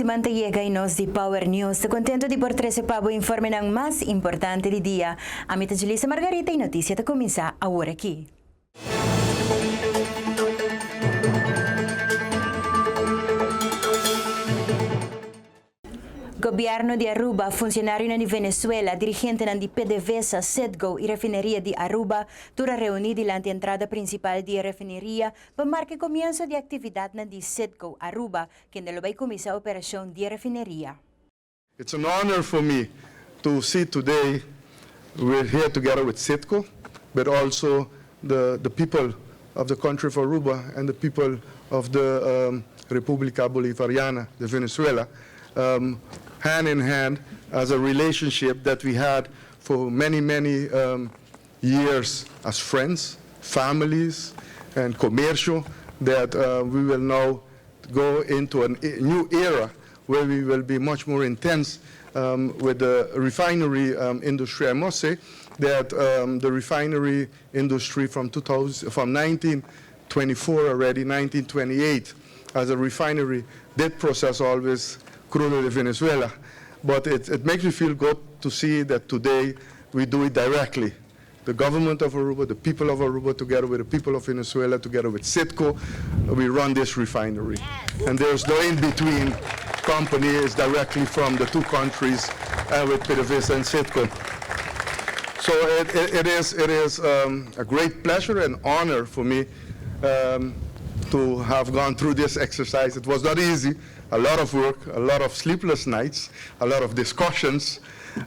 siman ta yega y nos di Power News ta contento di por trece pa bo informenan mas importante di dia. Ami ta Julissa Margarita y noticia ta cuminsa awor aki. Gobierno di Aruba, funcionarionan di Venezuela, dirigentenan di PDVSA, Citgo y refineria di Aruba tur a reuni dilanti entrada principal di e refineria pa marca e comienso di actividadnan di Citgo Aruba, kende lo bay cuminsa operacion di e refineria. It's an honor for me to see today we're here together with Citgo, but also the the people of the country of Aruba and the people of the um, Republica Bolivariana de Venezuela, um, hand in hand as a relationship that we had for many, many um, years as friends, families, and commercial, that uh, we will now go into a new era where we will be much more intense um, with the refinery um, industry. I must say that um, the refinery industry from 2000, from 1924 already, 1928, as a refinery, did process always crudo de Venezuela. But it, it makes me feel good to see that today we do it directly. The government of Aruba, the people of Aruba, together with the people of Venezuela, together with Citgo, we run this refinery. And there's no in-between company, it's directly from the two countries uh, with PDVSA and Citgo. So it, it, it is, it is um, a great pleasure and honor for me um, to have gone through this exercise. It was not easy, a lot of work, a lot of sleepless nights, a lot of discussions.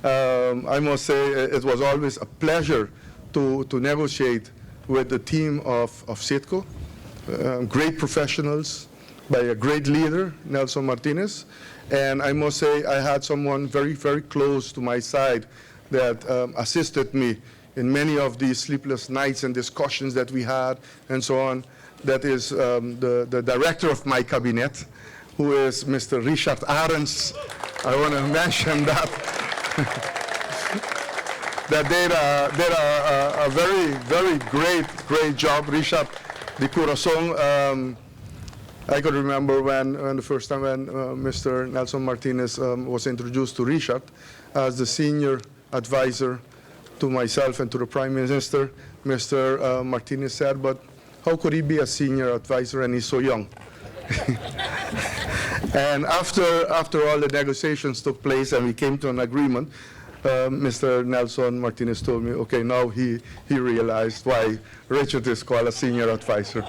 Um, I must say it was always a pleasure to, to negotiate with the team of, of Citgo, great professionals, by a great leader, Nelson Martinez. And I must say I had someone very, very close to my side that um, assisted me in many of these sleepless nights and discussions that we had and so on. That is um, the, the director of my cabinet, who is Mr. Richard Arends. I want to mention that. that did, a, did a, a, a very, very great, great job. Richard de Corazon. Um, I could remember when, when the first time when uh, Mr. Nelson Martinez um, was introduced to Richard as the senior advisor to myself and to the Prime Minister, Mr. Uh, Martinez said, but how could he be a senior advisor and he's so young? and after, after all the negotiations took place and we came to an agreement, uh, Mr. Nelson Martinez told me, okay, now he, he realized why Richard is called a senior advisor.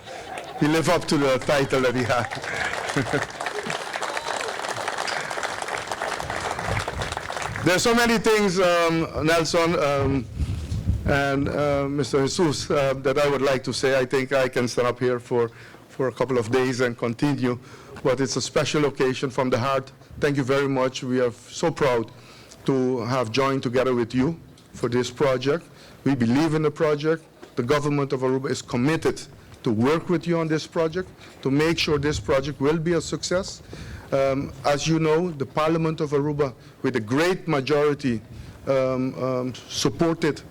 He lived up to the title that he had. There's so many things, um, Nelson um, and uh, Mr. Jesus, uh, that I would like to say. I think I can stand up here for, for a couple of days and continue. But it's a special occasion from the heart. Thank you very much. We are so proud to have joined together with you for this project. We believe in the project. The government of Aruba is committed to work with you on this project, to make sure this project will be a success. Um, as you know, the Parliament of Aruba, with a great majority, um, um, supported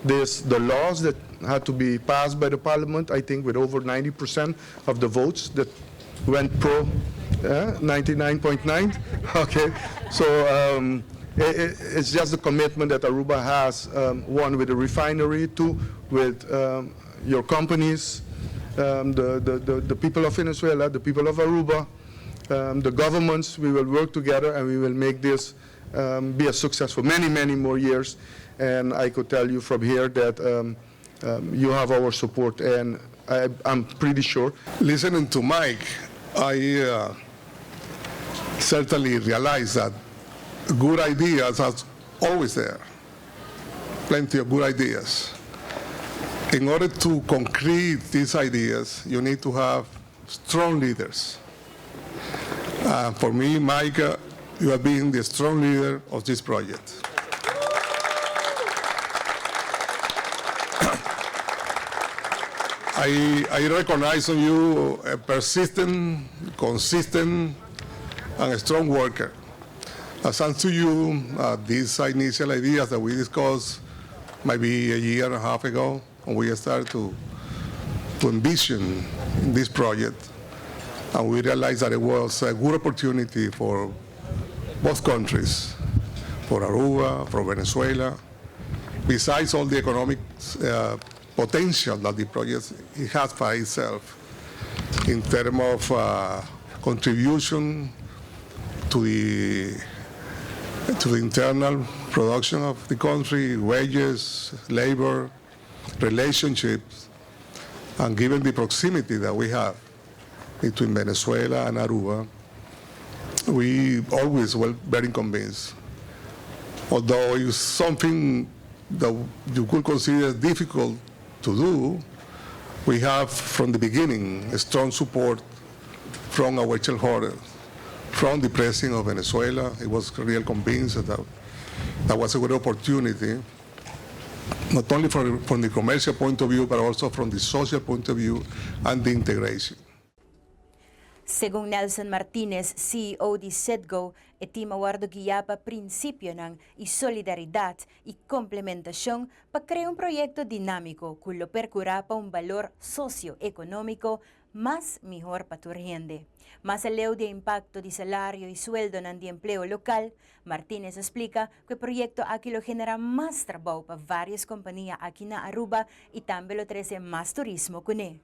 this, the laws that had to be passed by the Parliament, I think with over 90% of the votes that went pro, 99.9. Okay, so um, it, it, it's just the commitment that Aruba has, um, one, with the refinery, two, with um, your companies, um, the, the, the, the people of Venezuela, the people of Aruba, um, the governments, we will work together and we will make this um, be a success for many, many more years. And I could tell you from here that um, um, you have our support, and I, I'm pretty sure. Listening to Mike, I uh, certainly realize that good ideas are always there. Plenty of good ideas. In order to concrete these ideas, you need to have strong leaders. Uh, for me, Mike, uh, you have been the strong leader of this project. I, I recognize on you a persistent, consistent, and a strong worker. Uh, thanks to you, uh, these initial ideas that we discussed maybe a year and a half ago, when we started to, to envision this project, and we realized that it was a good opportunity for both countries, for Aruba, for Venezuela, besides all the economic potential that the project it has by itself in terms of contribution to the to the internal production of the country, wages, labor, relationships, and given the proximity that we have between Venezuela and Aruba, we always were very convinced. Although it's something that you could consider difficult to do, we have from the beginning a strong support from our shareholders, from the president of Venezuela. He was real convinced that that was a good opportunity, not only from the commercial point of view, but also from the social point of view and the integration. Segun Nelson Martinez, CEO di Citgo, e team a wordo guia pa principionan y solidaridad y complementacion pa crea un proyecto dinamico cu lo percura pa un balor socioeconomico mas mihor pa tur hende. Mas aleu di impacto di salario y sueldonan di empleo local, Martinez a splica cu e proyecto aki lo genera mas trabou pa varios compania aki na Aruba y tambe lo trece mas turismo cune.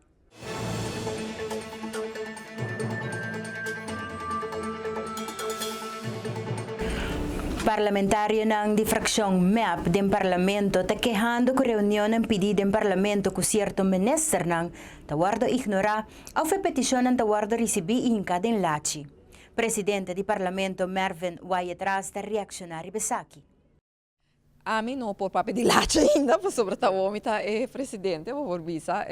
Parlamentarionan di fraccion mep den Parlamento ta kehando cu reunionnan pidi den Parlamento cu cierto ministernan ta wordo ignora of e peticionnan ta wordo ricibi y hinca den lachi. Presidente di Parlamento Mervin Wyatt-Ras ta reacciona riba esaki. Ami no por papia di lachi ainda pasobra ta awor mi ta e presidente, bo por bisa.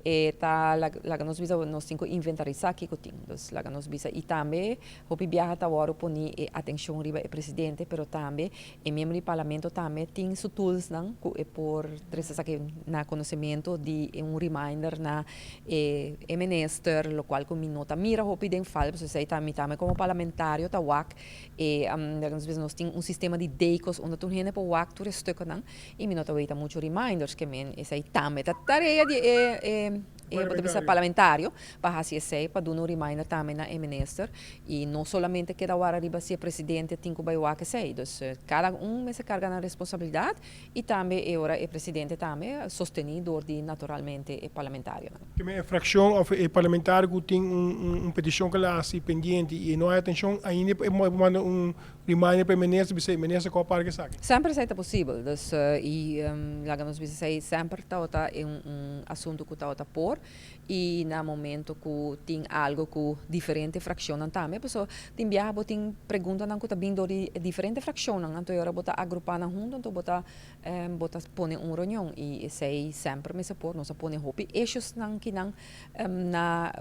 E ta laga nos bisa nos tin ku inventarisá kiko tin. Dus laga nos bisa i tambe hopi biaha ta wòrdu poni e atenshon riba e presidente pero tambe e miembro di parlamento tambe tin su toolsnan ku e por trese esaki na konosementu di un reminder na e e minister lokual ku mi no ta mira hopi den fal pasobra esei ta mi tambe komo parlamentario ta wak E nos bisa nos tin un sistema di decos unda tur hende por wak tur e stukkennan y mi no ta weita mucho reminders ke men esey tambe ta tarea di e e e bo ta bisa parlamentario pa haci esey pa duna un reminder tambe na e minister y no solamente keda wara riba si e presidente tin cu bay wak esey dus cada un mester carga nan responsabilidad y tambe e ora e presidente tambe sosteni door di naturalmente e parlamentarionan. Keme e fraccion of e parlamentario cu tin un peticion cu el a haci pendiente y no hay atencion, ainda e por manda un reminder pa e minister bisa e minister cu a para esaki. Semper esey ta posibel, dus y laga nos bisa esey semper tabata un asunto cu tabata por y na momento cu tin algo cu diferente fraccionnan tambe, pasobra tin biaha bo tin preguntanan cu ta bin door di diferente fraccionnan, anto e ora bo ta agrupa nan hunto anto bo ta Bo ta pone un reunion y esey semper mester por. Nos a pone hopi issuesnan kinan na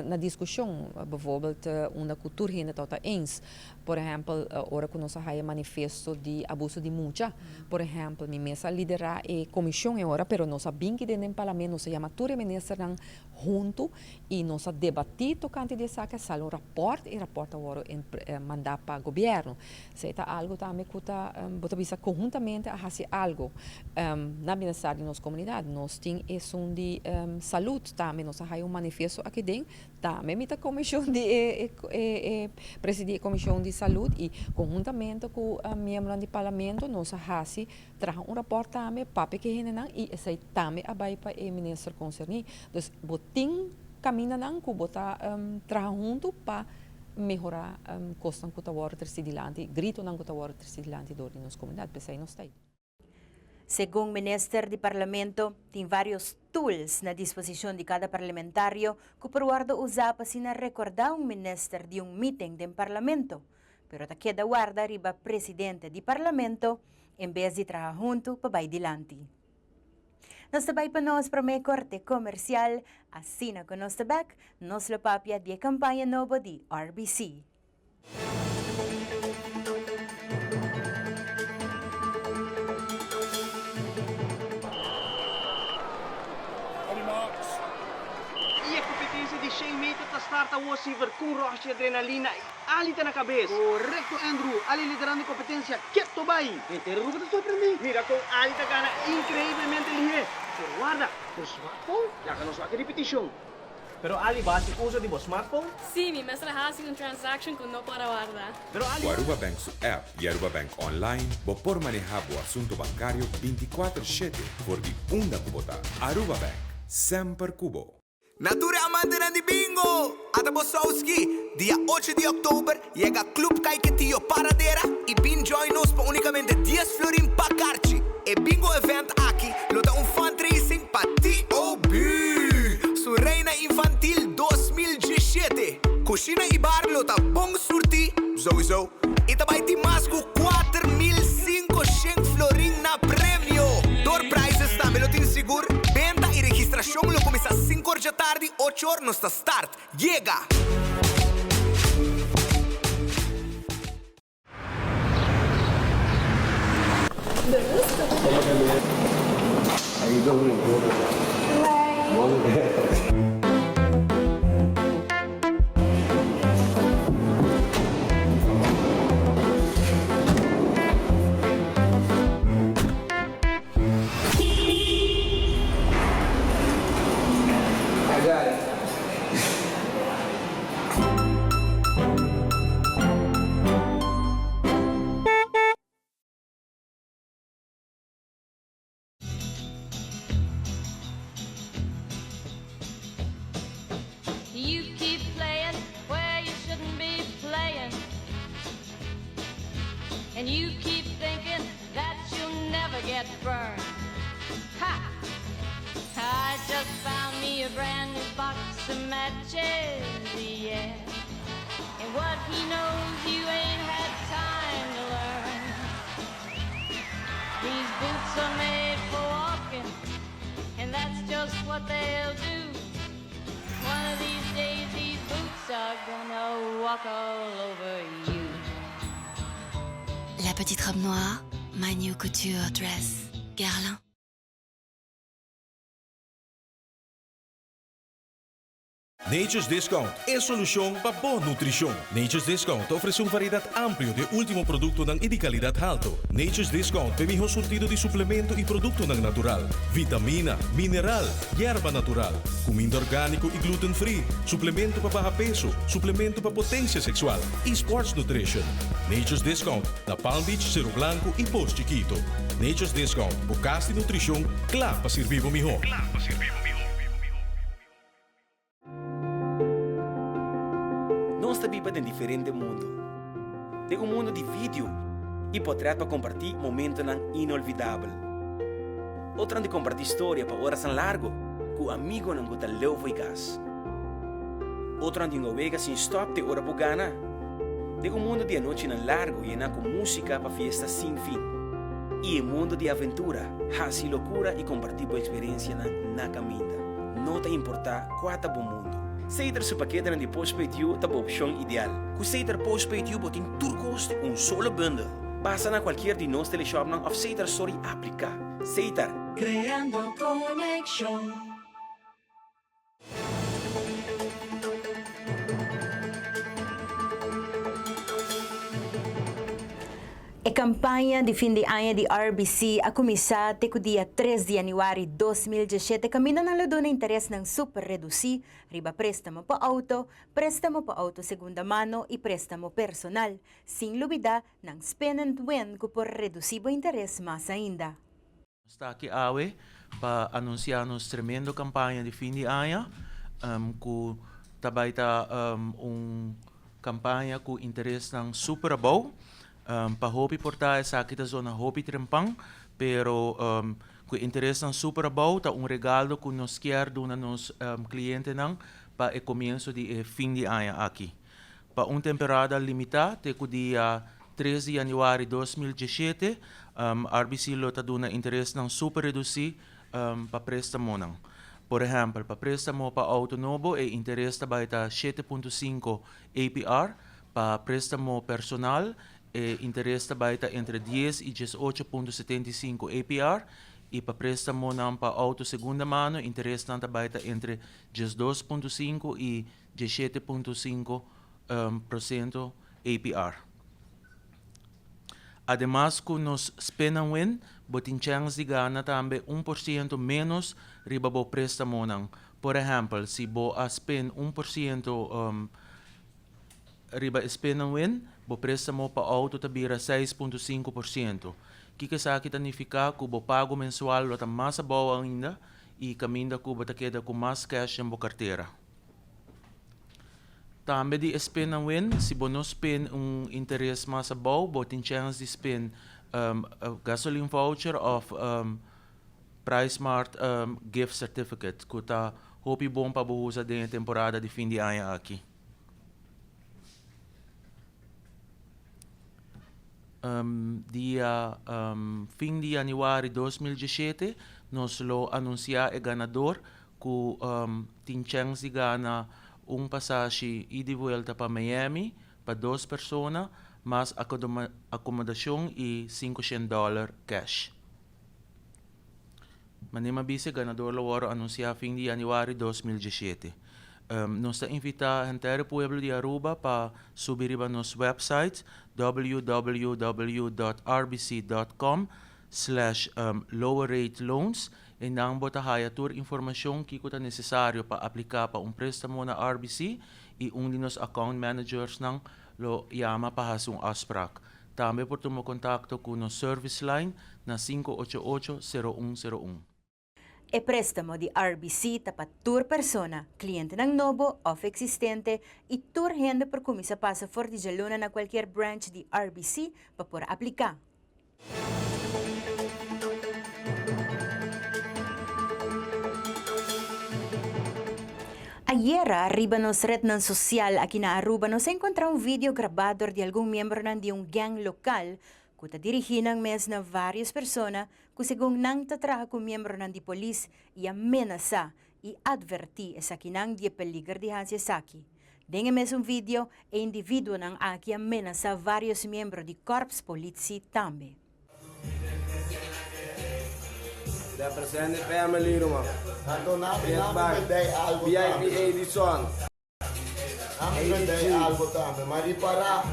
na discusion. Bijvoorbeeld unda cu tur hende tabata eens. Por ehempel ora cu nos a haya manifesto di abuso di mucha. Por ehempel mi mes a lidera e comision e ora pero nos a bin kiden den parlamento nos a yama tur e ministernan hunto y nos a debati tocante di esaki a sali un rapport y rapport a worde manda pa gobierno. Esei ta algo tambe ku ta bo ta bisa konhuntamente a hasi algo na bienestar di nos komunidat. Nos tin esun di salud tambe, nos a haya un manifiesto aki den, tambe mi ta komishon di e e presidi e komishon di salud i konhuntamente ku miembronan di parlamento nos a hasi traha un rapòrt tambe papia ku e hendenan i esei tambe a bai pa e minister konserní. Dus bo tin kamindanan ku bo ta traha huntu pa mehorá kosnan ku ta wòrdu tresí dilanti, gritonan ku ta wòrdu tresí dilanti dor di nos komunidat, p'esei nos ta ei. Segun minister di Parlamento, tin vários tools na disposishon di kada parlamentario ku por wòrdu usá pa asina rekordá un minister di un meeting den Parlamento, pero ta keda warda riba presidente di Parlamento en bes di traha huntu pa bai dilanti. Nos ta bai pa nos promé korte komersial, asina ku nos ta bèk, nos lo papia di e kampaña nobo di RBC. I e kompetensia di shen meter ta start awor Siever ku un rush di adrenalina i Ali ta na kabes. Korekto Andrew, Ali liderando e kompetensia keto bai. Henter Aruba ta sorprendí. Mira kon Ali ta gana inkreiblemente lihé. Pero warda, nos wak kon? Laga nos wak e ripitishon. Pero Ali, bo a hasi uso di bo smartphone? Sí, mi mester a hasi un transaction ku no por a warda. Pero Ali. Ku Aruba Bank su app y Aruba Bank Online bo por maneha bo asunto bancario binticuater shete for di unda cu bo ta. Aruba Bank, semper cu bo. Na tur e amantenan di bingo! Ata bo Souski! Dia ocho di òktober yega Club Caiquetio Paradera i bin join nos pa unicamente dies florin pa karchi. E bingo event aki lo ta un fundraising pa TOB su Reina Infantil 2017. Kushina i bar lo ta bon surtí, souiso, i ta bai tin mas ku 4500 florin na premio. Door prizes tambe lo tin sigur. Benta i registrashon lo kuminsá sinku or djatardi, ocho or nos ta start. Yega! You keep playing where you shouldn't be playing. And you keep thinking that you'll never get burned. Ha! I just found me a brand new box of matches, yeah. And what he knows you ain't had time to learn. These boots are made for walking, and that's just what they'll do. One of these days, these boots are gonna walk all over you. La petite robe noire, my new couture dress, Guerlain. Nature's Discount, e solucion pa bo nutricion. Nature's Discount ta ofrece un variedad amplio di e ultimo productonan y di calidad halto. Nature's Discount ta e miho surtido di suplemento y productonan natural, vitamina, mineral, yerba natural, cuminda organico y gluten free, suplemento pa baha peso, suplemento pa potencia sexual y sports nutrition. Nature's Discount na Palm Beach, Cero Blanco y Pos Chiquito. Nature's Discount, bo cas di nutricion cla pa sirbi bo miho. Nos ta biba den diferente mundu. Den un mundu di video i potrèt pa kompartí momentunan inolvidabel. Otronan di kompartí storia pa orasnan largu ku amigunan ku ta leu fo'i kas. Otronan di hunga wega sin stòp te ora bo gana. Den un mundu di anochinan largu yená ku músika pa fiesta sin fin. I e mundu di aventura, hasi lokura i kompartí bo eksperensianan na kaminda. No ta importá kua ta bo mundu. Seter su paketenan di Postpaid You ta bo opshon ideal. Ku Seter Postpaid You bo tin tur kos den un solo bundel. Pasa na kualkier di nos teleshopnan òf Seter Store i apliká. Seter. Kreando konekshon. E campaña di fin di aña di RBC a cuminsa te cu dia tres di januari 2017 caminda nan lo duna interesnan super reduci riba prestamo pa auto, prestamo pa auto segunda mano y prestamo personal, sin lubida nan spin and win cu por reduci bo interes mas ainda. Nos ta aki awe pa anunsiá nos tremendo kampaña di fin di aña, ku ta bai ta un kampaña ku interesnan super abou. Pa hopi por ta esaki ta zona hopi trempan, pero ku e interesnan super abou ta un regaldo ku nos kier duna nos klientenan pa e komienso di e fin di aña aki. Pa un temperada limitá te ku dia tres di yanüari 2017, RBC lo ta duna interesnan super redusí pa préstamonan. Por ehèmpel, pa préstamo pa outo nobo e interes ta bai ta 7.5 APR, pa préstamo personal e interes ta bai ta entre 10 i 18.75 APR i pa préstamonan pa outo segunda mano interesnan ta bai ta entre 12.5 i 17.5 prosento APR. Ademas ku nos spin and win, bo tin chèns di gana tambe 1% ménos riba bo préstamonan. Por ehèmpel, si bo a spend 1% riba e spend and win, bo préstamo pa outo ta bira 6.5%. Kiko esaki ta nifiká? Ku bo pago mensual lo ta mas abou ainda i kaminda ku bo ta keda ku mas kèsh den bo kartera. Tambe di e spend and win, si bo no spend un interes mas abou, bo tin chèns di spend gasoline voucher òf PriceSmart gift certificate ku ta hopi bon pa bo usa den e temporada di fin di aña aki. Dia fin di yanüari 2017 nos lo anunsiá e ganador ku tin chèns di gana un pasashi ida i vuelta pa Miami pa dos persona mas akomodashon i 500 dòler kèsh. Manera mi a bisa e ganador lo wòrdu anunsiá fin di yanüari 2017. Nos ta invitá henter e pueblo di Aruba pa subi riba nos wèpsait www dòt rbc dòt com slash lower rate loans i nan bo ta haya tur informashon kiko ta nesesario pa apliká pa un préstamo na RBC i un di nos account managersnan lo yama pa hasi un afsprak. Tambe por tuma kontakto ku nos service line na 588 0101. E préstamo di RBC ta pa tur persona, klientenan nobo òf eksistente i tur hende por kuminsá pasa for di djaluna na kualkier branch di RBC pa por apliká. Ayera riba nos rednan social aki na Aruba nos a encontra un video graba dor di algun miembronan di un gang local cu ta dirigi nan mes na varios persona cu segun nan ta traha cu miembronan di polis y a menasa y adverti esakinan di e peliger di haci esaki. Den e mesun video e individuonan aki a menasa varios miembro di Korps Politie tambe. Represent the family ruman. Get back. VIP Edison. Ami bendei algo tambe, ma ripará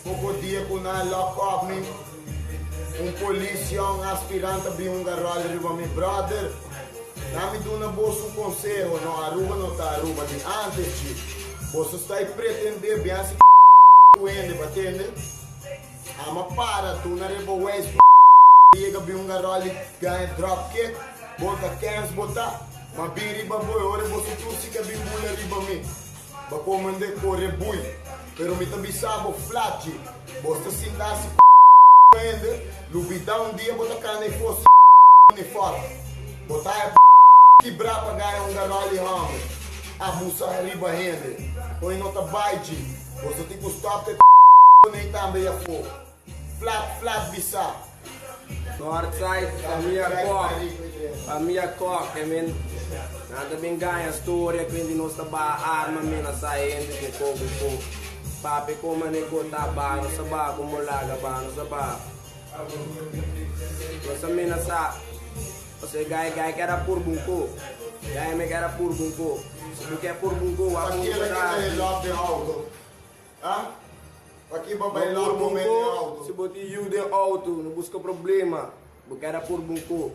poko dia ku nan lock up mi, un polis young aspirant a bin hunga ròl riba mi brother. Nan mi duna boso un konseho, no Aruba no ta Aruba di antes dji. Boso sta e pretendé bin hasi ku hende, ba tende? Ama para duna reboweis ku yega bin hunga ròl i gaña drop kick, bo ta kens bo ta. Ma bin riba bo e ora boso tur si ka bin bula riba mi. Ba komand'é kore bui. Pero mi ta bisa bo flat dji, bos ta sinta hasi ku hende, lubidá un dia bo ta kana e fos uniform. Bo ta haya kibrá pa gana un garòli hòmber. Abusa riba hende. Oe no ta bai dji. Boso tin ku stòp te nei tambe yafó. Flat flat bisa. Northside, famia Kok, famia Kok, e men nan ta bin gaña storia ku di nos ta baha arma menasá hende ku ko ku ko. Papia kon manera ku ta baha, nos ta baha ku molaga baha, nos ta baha. Nos ta menasá, pasobra e gai gai keda purba un ko, gai me keda purba un ko. Si bo ke purba un ko, wak un ko ta. Ha? Paki bo bai lòk bo mes den outo? Si bo tin yu den outo, no buska problema. Bo keda pur bunko.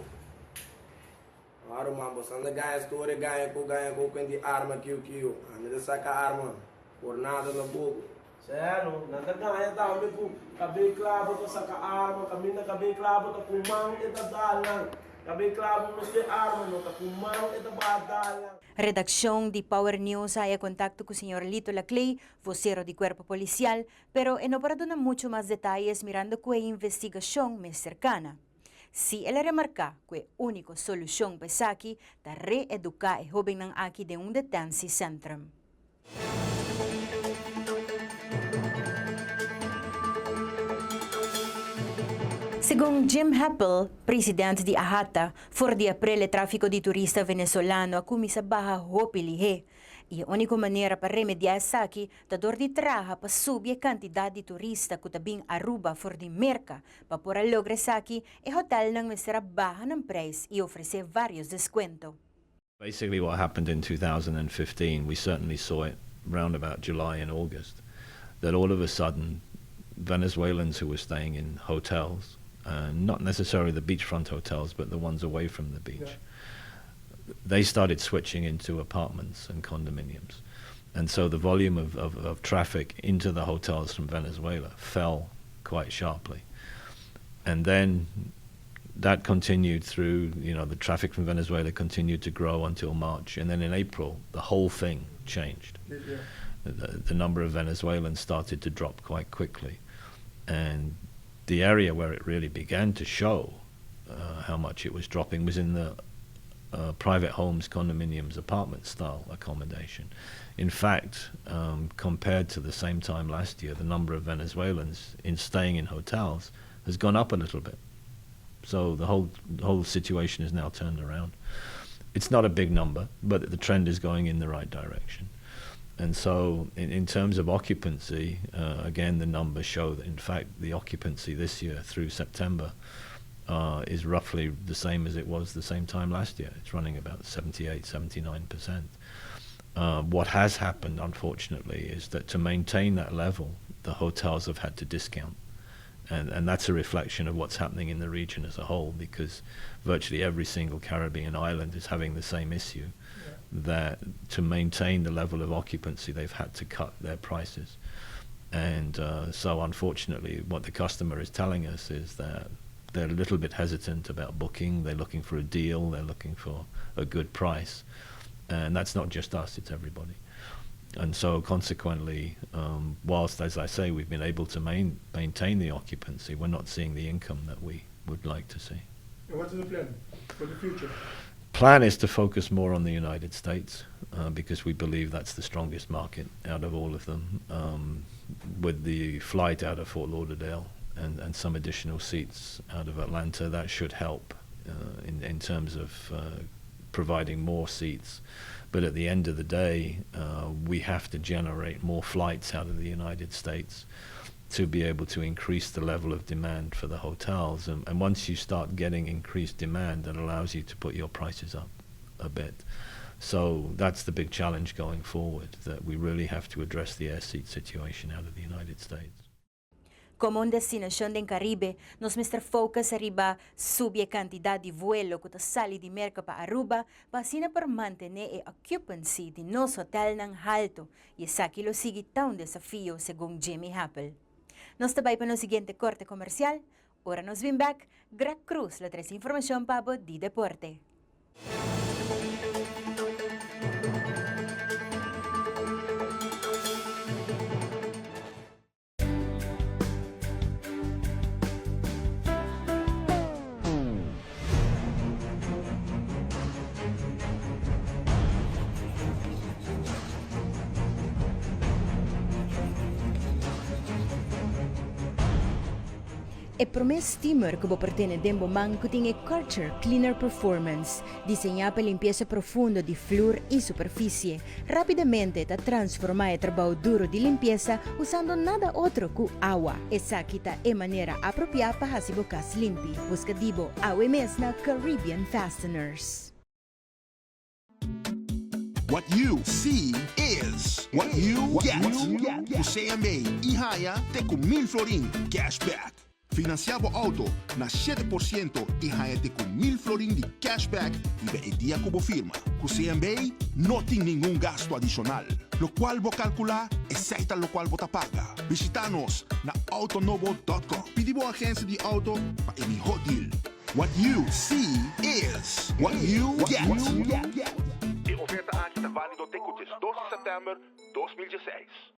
Ora ruman, bo sta gaña storia, gaña ku, gaña ku, ken tin arma kiu kiu. Ami ta saka arma por nada na bobo. Seno, nan ta gaña tambe ku kabei kla bo ta saka arma, kaminda kabei kla bo ta ku man e ta dal nan. Kabei kla bo mester arma, no ta ku man e ta baha dal nan. Redaccion di Power News a haya contacto cu señor Lito Laclay, vocero di Cuerpo Policial, pero e no por a duna mucho mas detayes mirando cu e investigacion mester cana. Si el a remarca cu e unico solucion pa esaki ta re-educa e hobennan aki den un detentiecentrum. Segun Jim Heppel, president di AHATA, for di aprel e tráfiko di turista venezolano a kuminsá baha hopi lihé. I e úniko manera pa remediá esaki ta dor di traha pa subi e kantidat di turista ku ta bin Aruba for di Merka. Pa por a logra esaki, e hotèlnan mester a baha nan preis i ofresé vários deskuento. Basically what happened in 2015, we certainly saw it round about July and August, that all of a sudden Venezuelans who were staying in hotels, uh, not necessarily the beachfront hotels, but the ones away from the beach, yeah. They started switching into apartments and condominiums. And so the volume of, of, of traffic into the hotels from Venezuela fell quite sharply. And then that continued through, you know, the traffic from Venezuela continued to grow until March. And then in April, the whole thing changed. Yeah. The, the number of Venezuelans started to drop quite quickly. And the area where it really began to show uh, how much it was dropping was in the uh, private homes, condominiums, apartment style accommodation. In fact, um, compared to the same time last year, the number of Venezuelans in staying in hotels has gone up a little bit. So the whole, the whole situation is now turned around. It's not a big number, but the trend is going in the right direction. And so, in, in terms of occupancy, uh, again, the numbers show that in fact the occupancy this year through September uh, is roughly the same as it was the same time last year. It's running about 78, 79%. Uh, what has happened, unfortunately, is that to maintain that level, the hotels have had to discount. And, and that's a reflection of what's happening in the region as a whole, because virtually every single Caribbean island is having the same issue. Yeah. That to maintain the level of occupancy, they've had to cut their prices. And uh, so, unfortunately, what the customer is telling us is that they're a little bit hesitant about booking. They're looking for a deal. They're looking for a good price. And that's not just us, it's everybody. And so, consequently, um, whilst, as I say, we've been able to main, maintain the occupancy, we're not seeing the income that we would like to see. And what is the plan for the future? Plan is to focus more on the United States uh, because we believe that's the strongest market out of all of them. Um, with the flight out of Fort Lauderdale and, and some additional seats out of Atlanta, that should help uh, in, in terms of uh, providing more seats. But at the end of the day, uh, we have to generate more flights out of the United States to be able to increase the level of demand for the hotels. And, and once you start getting increased demand, that allows you to put your prices up a bit. So that's the big challenge going forward, that we really have to address the air seat situation out of the United States. Como un destinacion den Caribe, nos mester focus riba subi e cantidad di vuelo cu ta sali di Merca pa Aruba pa asina por mantene e occupancy di nos hotelnan halto y esaki lo sigui ta un desafio, segun Jimmy Happel. Nos ta bay pa nos siguiente corte comercial. Ora nos bin bek, Greg Cruz lo trece informacion pa bo di deporte. E promé steamer ku bo por tene den bo man ku tin e Karcher Cleaner Performance, diseñá pa limpiesa profundo di flur i superfisie. Rápidamente ta transformá e trabou duro di limpiesa usando nada otro ku awa. Esaki ta e manera apropiá pa hasi bo kas limpi. Buska di bo awe mes na Caribbean Fasteners. What you see is what you get. Ku CMB i haña te ku mil florin cashback. Finansiá bo outo na 7% i haña te ku mil florin di cashback riba e dia ku bo firma. Ku CMB no tin ningun gastu adishonal. Lokual bo kalkulá, esei ta lokual bo ta paga. Bishitá nos na autonobo dòt com. Pidi bo agensia di outo pa e mihó deal. What you see is what you get. E oferta aki ta válido te ku 12 di sèptèmber 2016.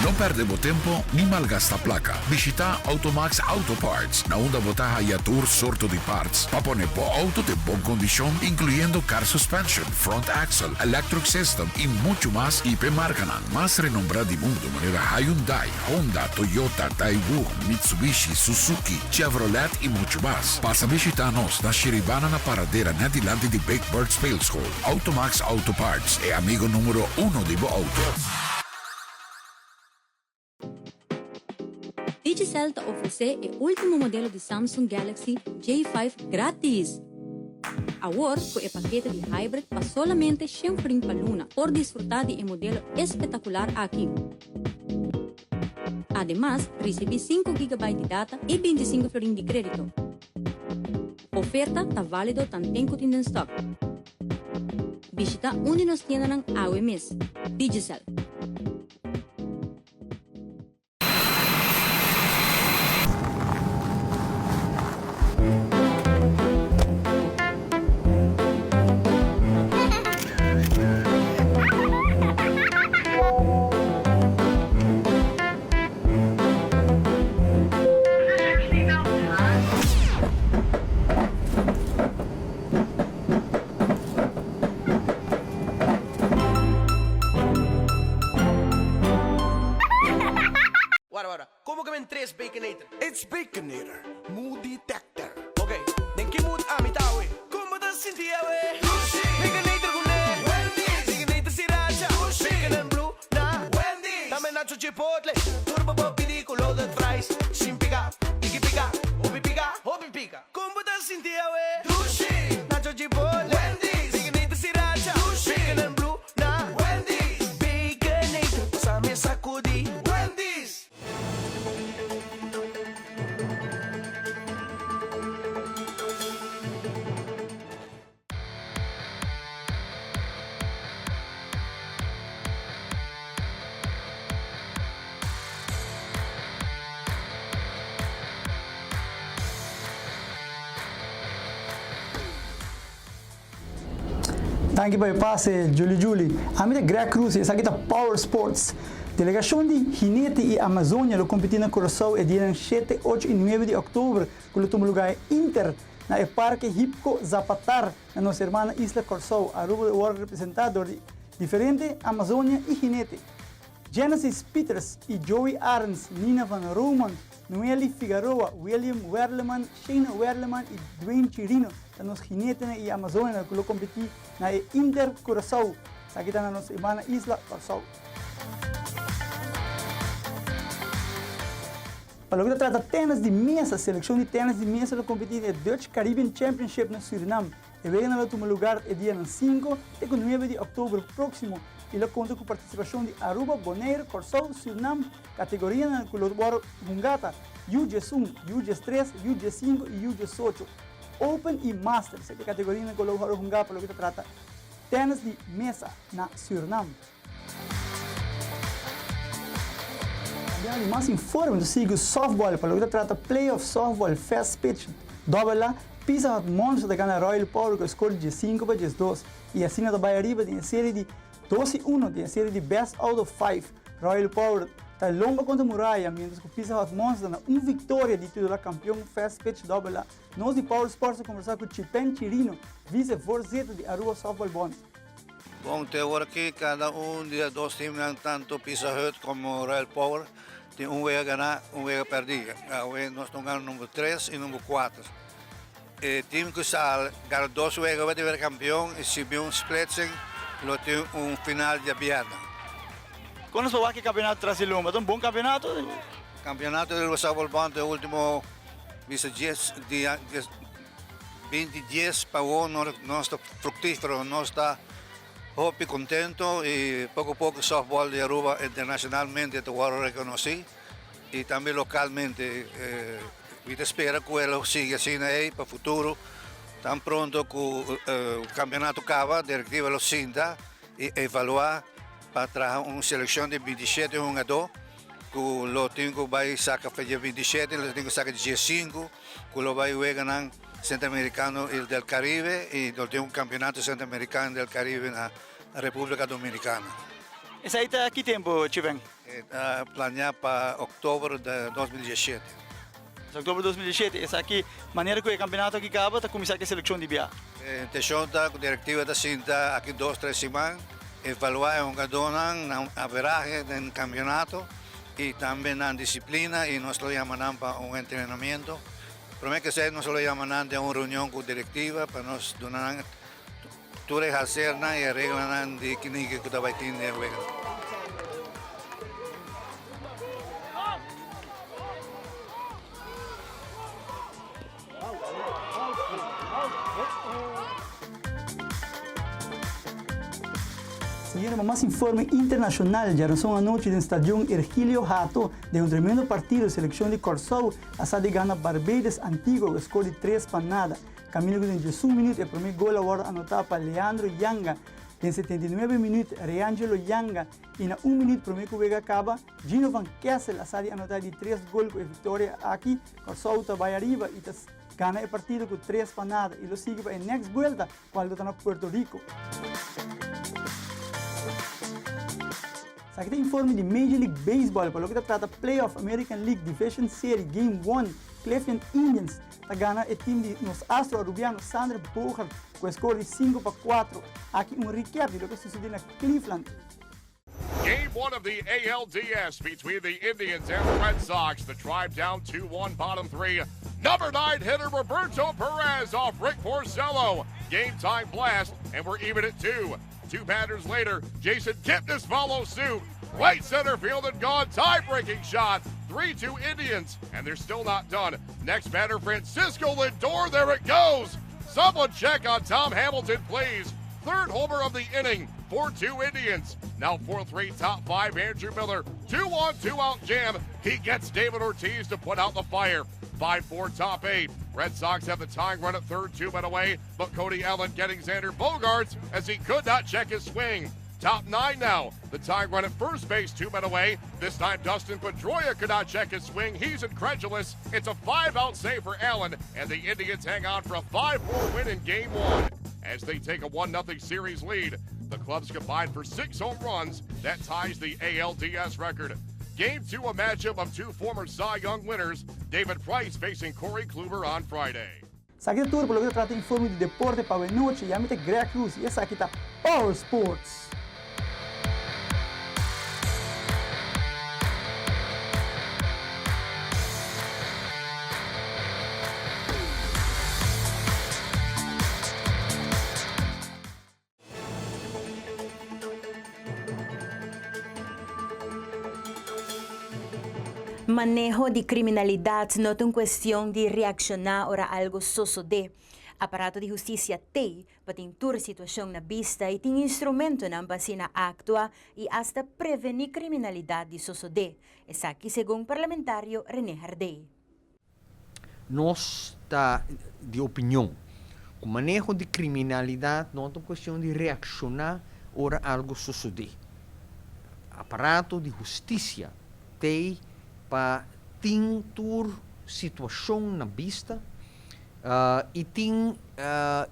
No perde bo tempo ni malgasta placa. Bishita Automax Auto Parts, na unda bo ta haya tur sorto di parts pa pone bo auto den bon condicion, incluyendo car suspension, front axle, electric system y mucho mas y p'e marcanan mas renombra di mundo manera Hyundai, Honda, Toyota, Daewoo, Mitsubishi, Suzuki, Chevrolet y mucho mas. Pasa bishita nos na Shiribana na Paradera net dilanti di Big Bird Speelschool. Automax Auto Parts, e amigo numero uno di bo auto. Digicel ta ofresé e último modelo di Samsung Galaxy J5 grátis! Awor ku e pakete di Hybrid pa solamente shen florin pa luna por disfrutá di e modelo espetakular aki. Ademas, risibí sinku gigabyte di data i bintisinku florin di krédito. Oferta ta válido tanten ku tin den stòk. Bishitá un di nos tiendanan awe mes. Digicel. Wara wara, como ke men tres Baconator? It's Baconator, mood detector. Ok, den ki mood ami ta awe? Como ta sinti awe? Dushi! Baconator ku ne! Wendy's! Baconator sriracha! Dushi! Bacon and blue na Wendy's! Tambe nacho chipotle! Tur bo por pidi ku loaded fries! Sin pika, tiki pika, hopi pika, hopi pika! Con bo ta sinti awe? Dushi! Nacho chipotle! Wendy's! Baconator sriracha! Dushi! Bacon and blue na Wendy's! Baconator, pasa mi sacudi! Wendy's! Danki pa e pase, Juli Juli. Ami ta Greg Cruz y esaki ta Power Sports. Delegacion di Jinete y Amazonia lo competi na Curaçao e dianan shete, ocho y nuebe di october cu lo tuma lugar e Inter na e Parke Hipco Zapatar na nos hermana isla Kòrsou. Aruba lo wòrdu representá dor di diferente Amazonia i Jinete. Genesis Pieters i Joey Arends, Nina van Roemond, Noeli Figaroa, William Werleman, Shayna Werleman i Dwayne Chirino ta nos jinetenan i Amazonianan ku lo kompetí na e Inter Curaçao. Esaki ta na nos hermana isla Kòrsou. Pa loke ta trata tenis di mesa, seleccion di tenis di mesa lo competi den e Dutch Caribbean Championship na Surinam. E weganan lo tuma lugar e dianan sinku te ku nuebe di october proximo y lo conta cu participacion di Aruba, Bonaire, Corsou, Surinam. Categorianan cu lo worde hunga ta U 11, U 13, U 15 y U 18. Open y Masters e categorianan cu lo worde hunga pa loke ta trata tenis di mesa na Surinam. Cambiando di mas informe ta sigui cu softball pa loke ta trata playoff softball fast pitch dobbel A, Pizza Hut Monster ta gana Royal Power cu e score di diesinco pa diesdos y asina ta bay ariba den e serie di dos y uno den e serie di best out of five. Royal Power ta lomba contra Muraya mientras cu Pizza Hut Monster ta na un victoria di titula campeon fast pitch dobbel A. Nos di Power Sports ta conversa cu Chipen Chirino, vice voorzitter di Aruba Softball Bond. Bon, te awor aki kada un di e dos teamnan, tanto Pizza Hut komo Royal Power, tin un wega ganá, un wega pèrdí. Awe nos ta gana number tres i number kuater. E team ku sa gana dos wega bai ta bira kampion i si bin un splitsing lo tin un final djabièrnè. Kon nos por wak e kampeonato tras di lomba? Ta un bon kampeonato? Kampeonato di Rosabal Bond e ultimo bisa dies dia. Binti dies pa awor nos ta fructifero, nos ta hopi contento y poco poco softball di Aruba internacionalmente ta worde reconoci y tambe localmente. Mi ta spera cu e lo sigui asina ey pa futuro. Tan pronto cu campeonato caba, directiva lo sinta y evalua pa traha un seleccion di 27 hungador cu lo tin cu bay saca fecha 27, lo tin cu saca 15. Cu lo bay weganan Centroamericano y del Caribe y lo tin un campeonato Centroamericano y del Caribe na Republica Dominicana. Esey ta ki tempo, Chiven? E ta planea pa october de 2017. October 2017, esaki manera cu e campeonato aki caba ta cuminsa cu e seleccion di bia. E intencion ta cu directiva ta sinta aki dos tres siman evalua e hungadornan nan averahe den campeonato. Y tambe nan disciplina y nos lo yama nan pa un entrenamiento. Prome que esey nos lo yama nan den un reunion cu directiva pa nos duna nan tur e hacernan y e reglanan di kiniki cu ta bay tin den e wega. Siguiendo pa mas informe internacional, djaranson anochi den Stadion Ergilio Hato den un tremendo partido seleccion di Corsou a sa di gana Barbados Antigua cu e score di tres pa nada. Caminda cu den diesun minuut e prome gol a wordo anota pa Leandro Yanga, den 79 minuut Reangelo Yanga y na un minuut prome cu wega a caba Gino van Kessel a sa di anota di tres gol cu e victoria aki Corsou ta bay ariba y ta gana e partido cu tres pa nada y lo sigui pa e next buelta cual lo ta na Puerto Rico. Esaki ta informe di Major League Baseball pa loke ta trata Playoff American League Division Serie Game One, Cleveland Indians ta gana e team di nos astro Arubiano Sander Bogaerts cu e score di sinku pa kuatro. Aki un recap di loke a sucede na Cleveland. Game one of the ALDS between the Indians and the Red Sox. The tribe down 2 1, bottom three. Number nine hitter Roberto Perez off Rick Porcello. Game time blast, and we're even at two. Two batters later, Jason Kipnis follows suit. Right center field and gone. Tie breaking shot. 3 2 Indians, and they're still not done. Next batter, Francisco Lindor. There it goes. Someone check on Tom Hamilton, please. Third homer of the inning. 4 2 Indians. Now 4 3 top 5 Andrew Miller. 2 on 2 out jam. He gets David Ortiz to put out the fire. 5 4 top 8. Red Sox have the tying run at third, two men away, but Cody Allen getting Xander Bogaerts as he could not check his swing. Top nine now. The tying run at first base, two men away. This time, Dustin Pedroia could not check his swing. He's incredulous. It's a five out save for Allen, and the Indians hang on for a 5 4 win in game one as they take a 1 0 series lead. The clubs combined for six home runs. That ties the ALDS record. Game two, a matchup of two former Cy Young winners, David Price facing Corey Kluber on Friday. Esaki ta tur pa loke ta trata informe di deporte pa awenochi. Yami ta Greg Cruz y esaki ta Power Sports. Maneho di kriminalidat no ta un kuestion di reakshoná ora algu sosodé. Aparato di hustisia t'ei pa tin tur situashon na bista i tin instrumentonan pa asina aktua i asta prevení kriminalidat di sosodé. Esaki segun parlamentario René Hardé. Nos ta di opinion ku maneho di kriminalidat no ta un kuestion di reakshoná ora algu sosodé. Aparato di hustisia t'ei pa tin tur situashon na bista i tin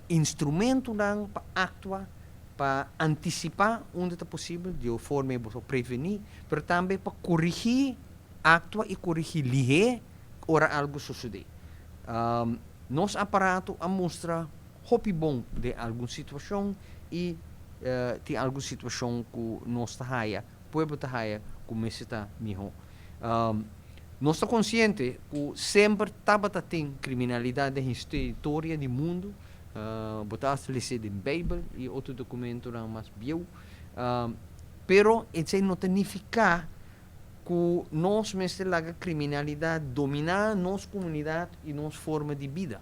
instrumentonan pa aktua pa antisipá unda ta posibel, di un forma ei bo por prevení, pero tambe pa korigí, aktua i korigí lihé ora algu sosodé. Nos aparato a mustra hopi bon den algun situashon i tin algun situashon ku nos ta haya, pueblo ta haya ku mester ta mihó. Nos ta konsiente ku semper tabata tin kriminalidat den historia di mundu, bo ta hasta les'é den Beibel i otro dokumentonan mas bieu, pero esei no ta nifiká ku nos mester laga kriminalidat dominá nos komunidat i nos forma di bida.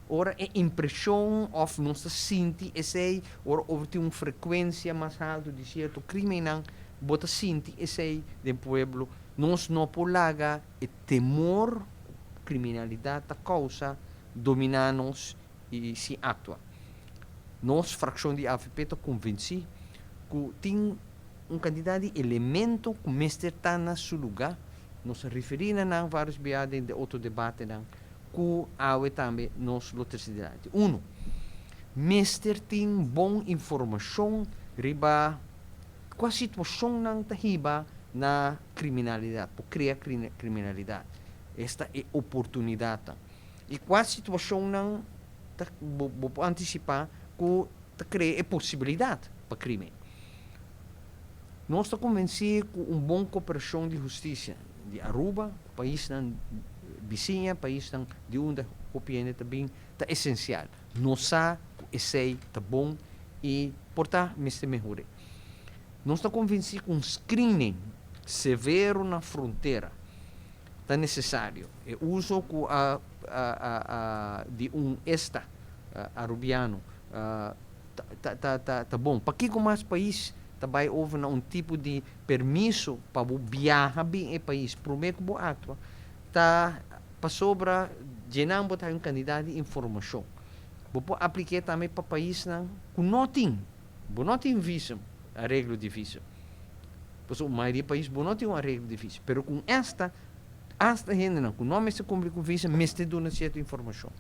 Ora e impreshon òf nos ta sinti esei, ora over tin un frekuensia mas haltu di sierto krimennan, bo ta sinti esei den pueblo. Nos no por laga e temor ku kriminalidat ta kousa dominá nos i sin aktua. Nos frakshon di avp ta konvensí ku tin un kantidat di elemento ku mester ta na su lugá. Nos a referí na nan vários biaha den de otro debatenan. Ku awe tambe nos lo trese dilanti. Unu, mester tin bon informashon riba kua situashonnan ta hiba na kriminalidat, por krea kriminalidat, esta e oportunidatnan. I kua situashonnan ta bo por antisipá ku ta krea e posibilidat pa krimen. Nos ta konvensí ku un bon koperashon di hustisia di Aruba ku paisnan bisiña, paisnan di unda hopi hende ta bin, ta esensial. Nos sa ku esei ta bon i por ta mester mehor'é. Nos ta konvensí ku un screening severo na frontera ta nesesario. E uso ku a di un esta Arubiano ta bon. Pakiko mas pais ta bai over na un tipo di permiso pa bo biaha bin e pais promé ku bo aktua, ta pasobra djenan bo ta hay un kantidat di informashon. Bo por aplik'é tambe pa paisnan ku no tin, bo no tin visum, areglo di visum. Pasobra mayoria pais bo no tin un areglo di visum, pero ku esta, asta hendenan ku no mester kumpli ku visum mester duna sierto informashon.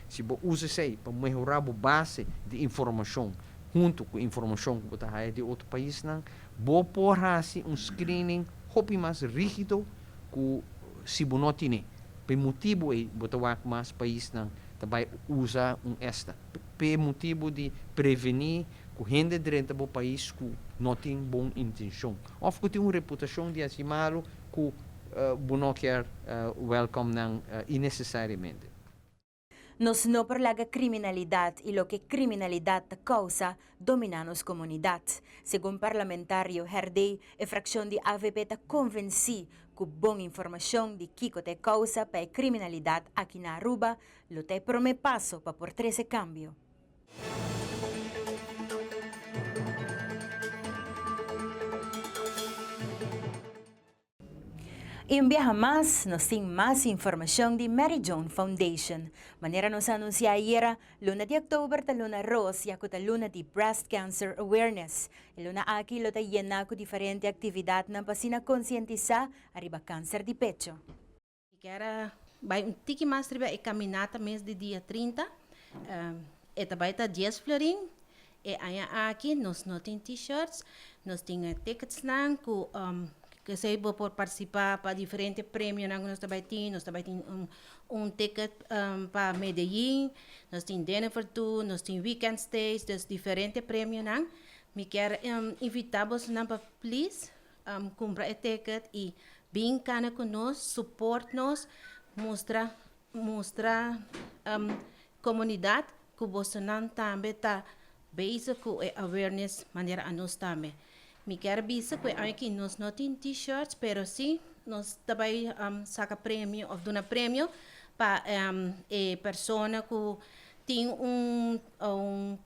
Si bo usa esei pa mehorá bo base di informashon huntu ku informashon ku bo ta haya di otro paisnan, bo por hasi un screening hopi mas rígido ku si bo no tine. Pa e motibu ei bo ta wak mas paisnan ta bai usa un esta. Pa e motibu di prevení ku hende drenta bo pais ku no tin bon intenshon òf ku tin un reputashon di hasi malu ku bo no kier wèlkòm nan inesesariamente. Nos no por laga kriminalidat i loke kriminalidat ta kousa dominá nos komunidat. Segun parlamentario Herdé, e frakshon di avp ta konvensí ku bon informashon di kiko ta e kousa pa e kriminalidat aki na Aruba lo ta e promé paso pa por trese kambio. I un biaha mas nos tin mas informashon di Mary Joan Foundation. Manera nos a anunsiá ayera, luna di òktober ta luna ros ya ku ta luna di Breast Cancer Awareness. E luna aki lo ta yená ku diferente aktividatnan pa asina konsientisá ariba kanser di pecho. Mi kier a bai un tiki mas riba e caminata mes di dia 30. E ta bai ta dies florin. E aña aki nos no tin t-shirts, nos tin e ticketsnan cu esey bo por participa pa diferente premionan cu nos ta bai tin. Nos ta bai tin un ticket pa Medellin, nos tin dinner for two, nos tin weekend stays, dus diferente premionan. Mi kier invita bosonan pa please Cumpra e ticket y bin cana cu nos, support nos, mustra mustra comunidad cu bosonan tambe ta bezig cu e awareness manera anos tambe. Mi kier bisa cu e aña aki nos no tin t-shirts pero si nos ta bay saca premio of duna premio pa e persona cu tin un un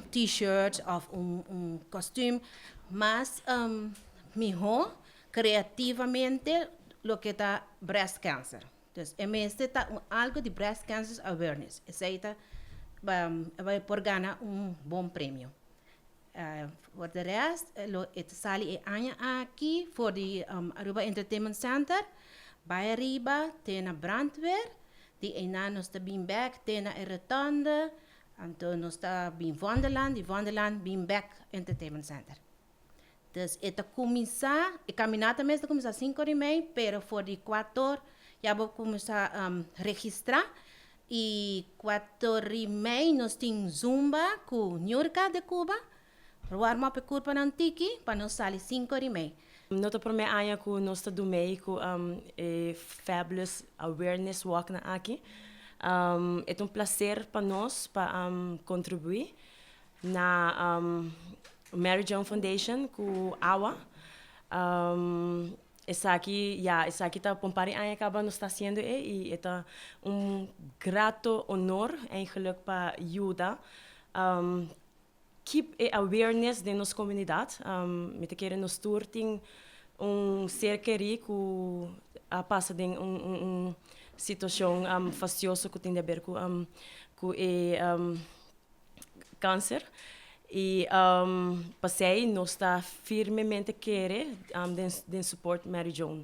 t-shirts of un kostuum mas mihó kreativamente loke ta breast cancer. Dus e mester ta un algo di breast cancer awareness. Esei ta bai por gana un bon premio. For de rest lo e ta sali e aña aki for di Aruba Entertainment Center bai ariba te na brandweer. Di einan nos ta bin bek te na e rotonde, anto nos ta bin Vondelland, di Vondelland bin bek Entertainment Center. Dus e ta kuminsá, e kaminata mes ta kuminsá sinku ora i mei, pero for di kuator ya bo kuminsá registrá i kuator i mei nos tin zumba ku Niurka de Cuba, Warm up e kurpanan tiki pa nos sali sinku ora i mei. No ta promé aña ku nos ta dumei ku e Fabulous Awareness Walknan aki. E ta un plaser pa nos pa kontribuí na Mary Joan Foundation ku awa. Esaki, ya, esaki ta pa un par di aña kaba nos ta hasiendo e i e ta un grato honor eigenlijk pa yuda Keep e awareness den nos comunidad. Mi ta kere nos tur tin un ser keri cu a pasa den un situacion fastioso cu tin di haber cu e cancer. Y pasey nos ta firmemente kere den support Mary Joan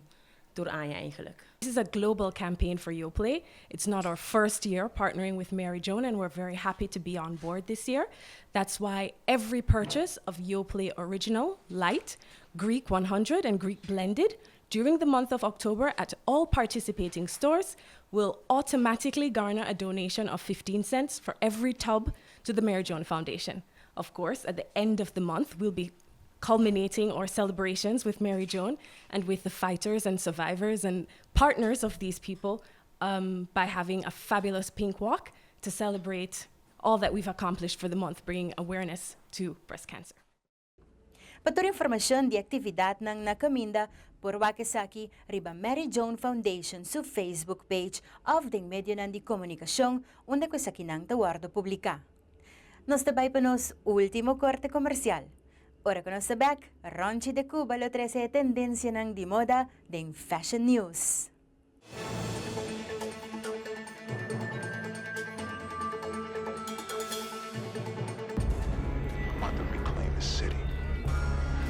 tur aña eigenlijk. This is a global campaign for Yoplait. It's not our first year partnering with Mary Joan and we're very happy to be on board this year. That's why every purchase of Yoplait Original, Light, Greek 100 and Greek Blended during the month of October at all participating stores will automatically garner a donation of 15 cents for every tub to the Mary Joan Foundation. Of course, at the end of the month, we'll be culminating our celebrations with Mary Joan and with the fighters and survivors and partners of these people um, by having a fabulous pink walk to celebrate all that we've accomplished for the month, bringing awareness to breast cancer. Pa tur informashon di aktividatnan na kaminda por wak esaki riba Mary Joan Foundation su Facebook page òf den medionan di komunikashon unda ku esakinan ta wòrdu publiká. Nos ta bai pa nos último korte komersial. Ora ku nos ta bèk, Ronchi de Cuba lo trese e tendensianan di moda den Fashion News.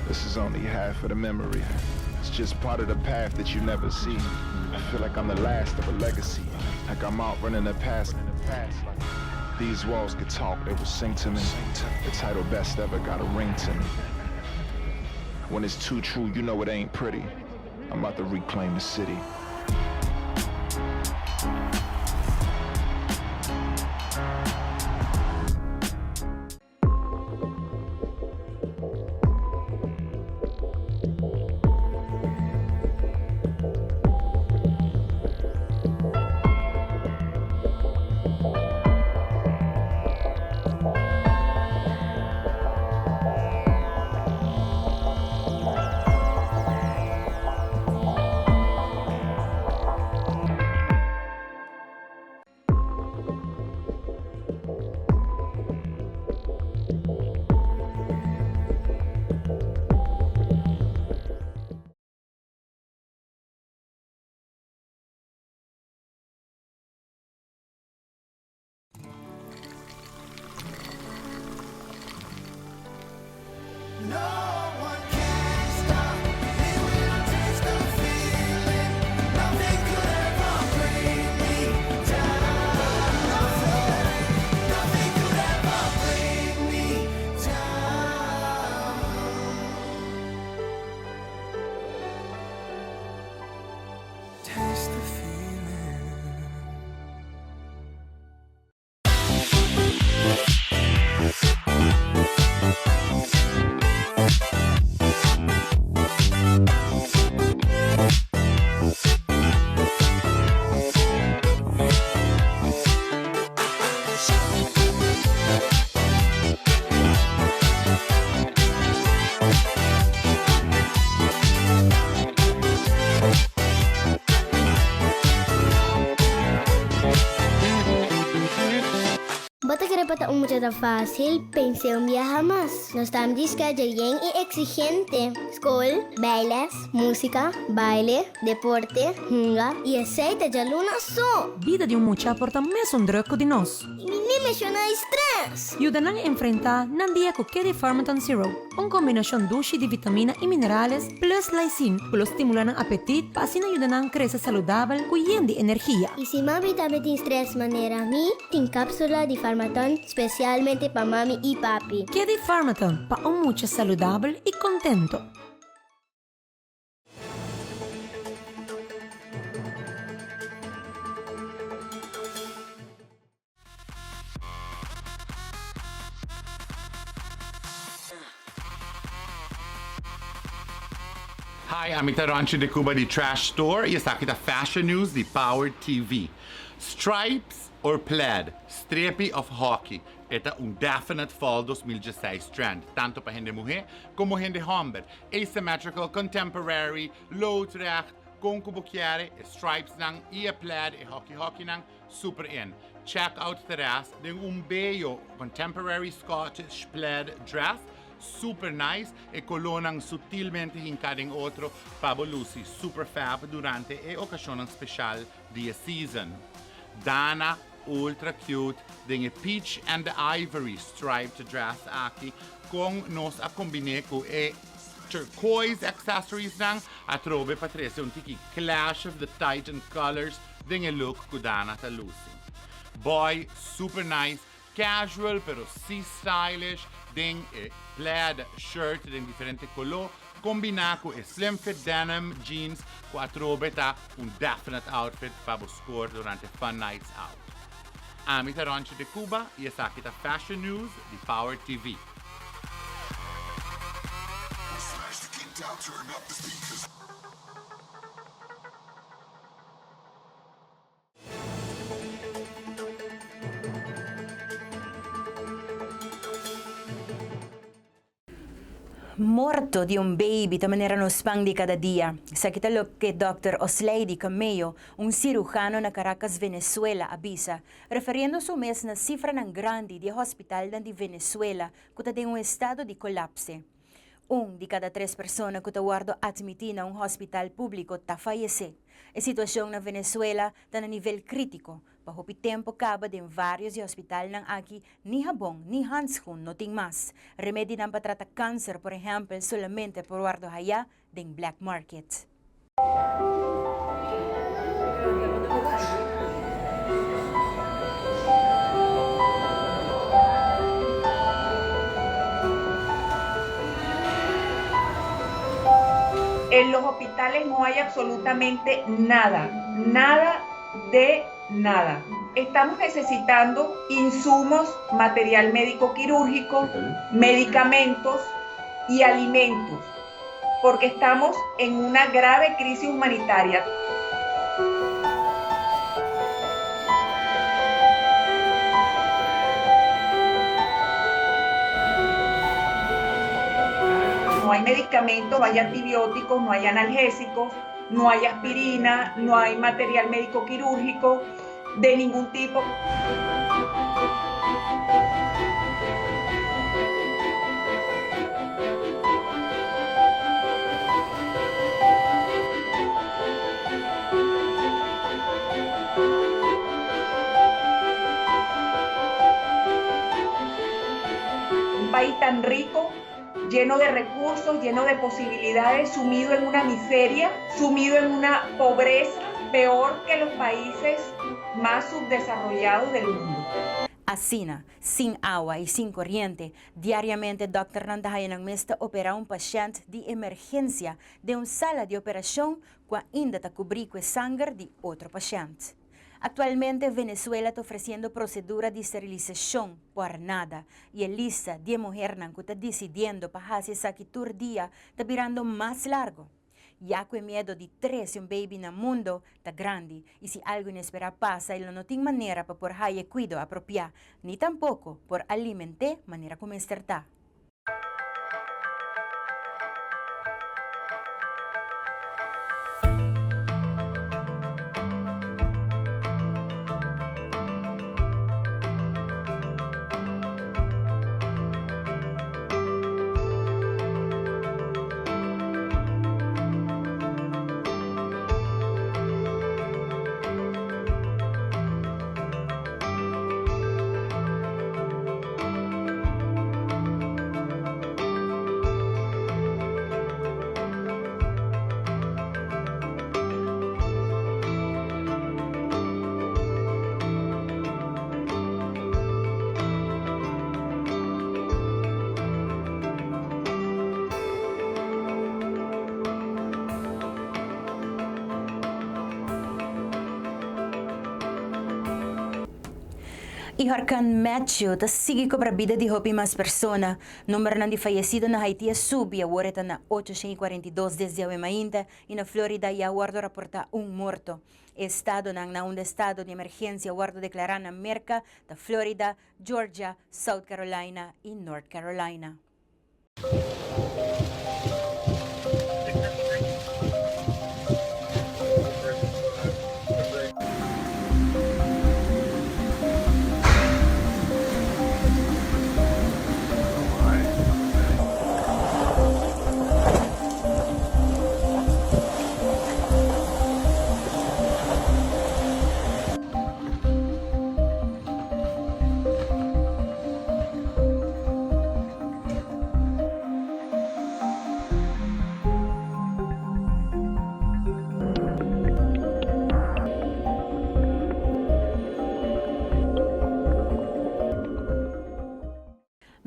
This is only half of the memory. It's just part of the path that you never see. I feel like I'm the last of a legacy. Like I'm out running the past. These walls could talk, they will sing to me. The title best ever got a ring to me. When it's too true, you know it ain't pretty. I'm about to reclaim the city. Bo ta kere pa ta un mucha tan fácil? Pens'é un biaha mas. Nos ta di schedule yen i exigente. Skol, bijles, músika, baile, deporte, hunga i esei ta djaluna so! Bida di un mucha por ta mesun druk ku di nos. I mi ni menshoná e stress! Yuda nan enfrentá nan dia ku Kedi Farmaton Syrup, un kombinashon dushi di vitamina i minerales plus lysine ku lo stimulá nan apetit pa asina yuda nan krese saludabel ku yen di energia. I si mami tambe tin stress manera mi, tin kapsula di Farmaton spesialmente pa mami i papi. Kedi Farmaton, pa un mucha saludabel i kontento. Hi, ami ta Ronchi de Cuba di Trash Store y esaki ta Fashion News di Power TV. Stripes or plaid, strepi of hockey, e ta un definite fall 2016 trend, tanto pa hende muhe como hende homber. Asymmetrical, contemporary, loodrecht, con cu bo kier, e stripes nan y e plaid, e hockey hockey nan, Super in. Check out Therese den un beyo contemporary Scottish plaid dress. Super nice. E colornan sutilmente hinca den otro pa bo luci super fab durante e ocasionnan special di e season. Dana ultra cute den e peach and the ivory striped dress aki con nos a combine cu e turquoise accessories nan atrobe pa trece un tiki clash of the titan colors Den e look ku Dana ta lusi. Boy super nice, casual pero si stylish den e plaid shirt den diferente kolo kombina ku e slim fit denim jeans ku atrobe ta un definite outfit pa bo score durante fun nights out. Ami ta Ronchi de Cuba y esaki ta Fashion News di Power TV. Morto di un baby ta manera nos pan di cada dia. Esaki ta loke dòkter Osleidy Camello, un cirujano na Caracas, Venezuela, a bisa, referiendo su mes na cifranan grandi di e hospitalnan di Venezuela cu ta den un estado di colapse. Un di kada tres persona ku ta wòrdu atmití na un hòspital públiko ta fayesé. E situashon na Venezuela ta na nivel krítiko. Pa hopi tempu kaba den vários di hòspitalnan aki ni habon ni handschoen no tin mas. Remedinan pa trata kanser por ehèmpel solamente por wòrdu hayá den black market. En los hospitales no hay absolutamente nada, nada de nada. Estamos necesitando insumos, material médico quirúrgico, medicamentos y alimentos porque estamos en una grave crisis humanitaria. No hay medicamentos, no hay antibióticos, no hay analgésicos, no hay aspirina, no hay material médico quirúrgico de ningún tipo. Un país tan rico, lleno de recursos, lleno de posibilidades, sumido en una miseria, sumido en una pobreza peor que los países más subdesarrollados del mundo. Asina, sin awa i sin koriente, diariamente dòkternan ta haya nan mes ta operá un pashènt di emergensia den un sala di operashon ku ainda ta kubrí ku e sanger di otro pashènt. Aktualmente Venezuela ta ofresiendo prosedura di sterilisashon por nada i e lista di e muhernan ku ta disidiendo pa hasi esaki tur dia ta birando mas largo. Ya ku e miedo di trese un baby na mundo ta grandi i si algu inesperá pasa e lo no tin manera pa por haya e kuido apropiá ni tampoko por aliment'é manera ku mester ta. E horkan Matthew ta sigui kobra bida di hopi mas persona. Numbernan di fayesido na Haiti a subi, awor e ta na 842 desde awe mainta i na Florida ya a wòrdu raportá un morto. E estadonan na unda estado di emergensia a wòrdu deklará na Merka ta Florida, Georgia, South Carolina i North Carolina.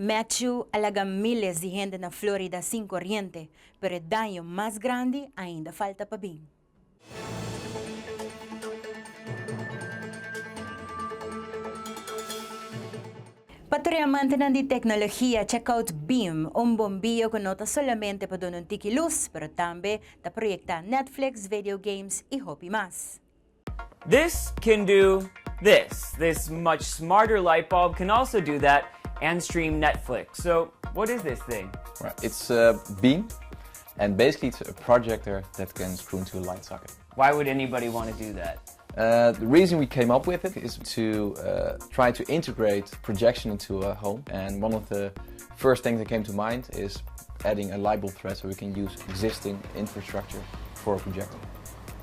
Matthew a laga miles di hende na Florida sin koriente, pero e daño mas grandi ainda falta pa bin. Pa tur e amantenan di tecnologia, check out Beam, un bombillo cu no ta solamente pa duna un tiki luz, pero tambe ta proyecta Netflix, video games y hopi mas. This can do this. This much smarter light bulb can also do that and stream Netflix. So, what is this thing? Right. It's a beam, and basically it's a projector that can screw into a light socket. Why would anybody want to do that? Uh, the reason we came up with it is to uh, try to integrate projection into a home. And one of the first things that came to mind is adding a light bulb thread so we can use existing infrastructure for a projector.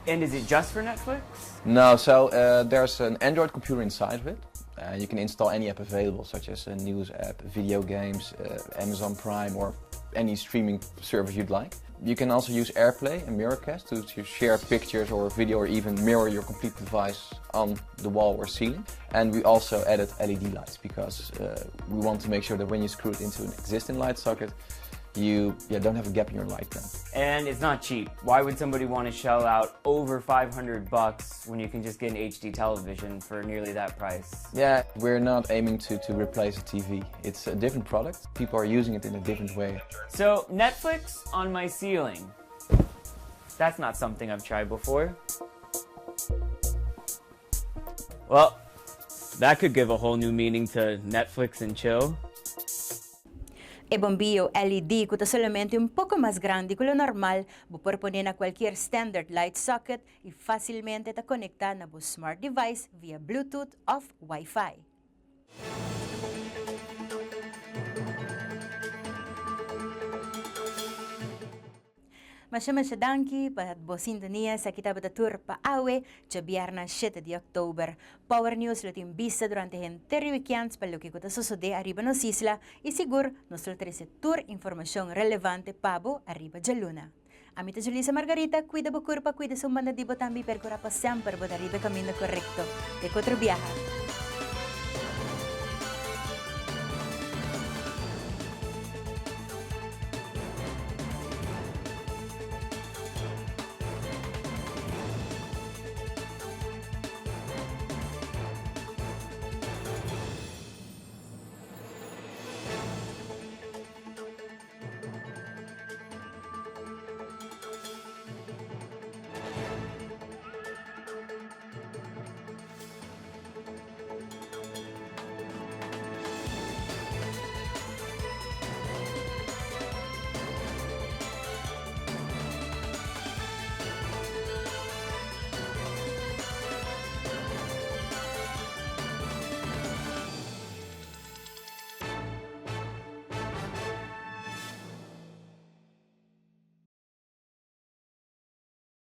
And is it just for Netflix? No, so uh, there's an Android computer inside of it. Uh, you can install any app available, such as a news app, video games, uh, Amazon Prime, or any streaming service you'd like. You can also use AirPlay and Mirrorcast to, to share pictures or video or even mirror your complete device on the wall or ceiling. And we also added LED lights because uh, we want to make sure that when you screw it into an existing light socket, you yeah, don't have a gap in your light plan. And it's not cheap. Why would somebody want to shell out over 500 bucks when you can just get an HD television for nearly that price? Yeah, we're not aiming to, to replace a TV. It's a different product. People are using it in a different way. So, Netflix on my ceiling. That's not something I've tried before. Well, that could give a whole new meaning to Netflix and chill. E bombio LED cu ta solamente un poco mas grandi cu lo normal, bo por pone na cualkier standard light socket y facilmente ta conecta na bo smart device via Bluetooth of Wi-Fi. Masha masha danki pa bo sintonia, esaki tabata tur pa awe, djabièrnè shete di òktober. Power News lo tin bista durante henter e weekend pa loke ku ta sosodé ariba nos isla i sigur nos lo trese tur informashon relevante pa bo ariba djaluna. Ami ta Julissa Margarita, kuida bo kurpa, kuida esun banda di bo tambe i perkurá pa semper bo ta riba e kaminda korekto. Te ku otro biaha.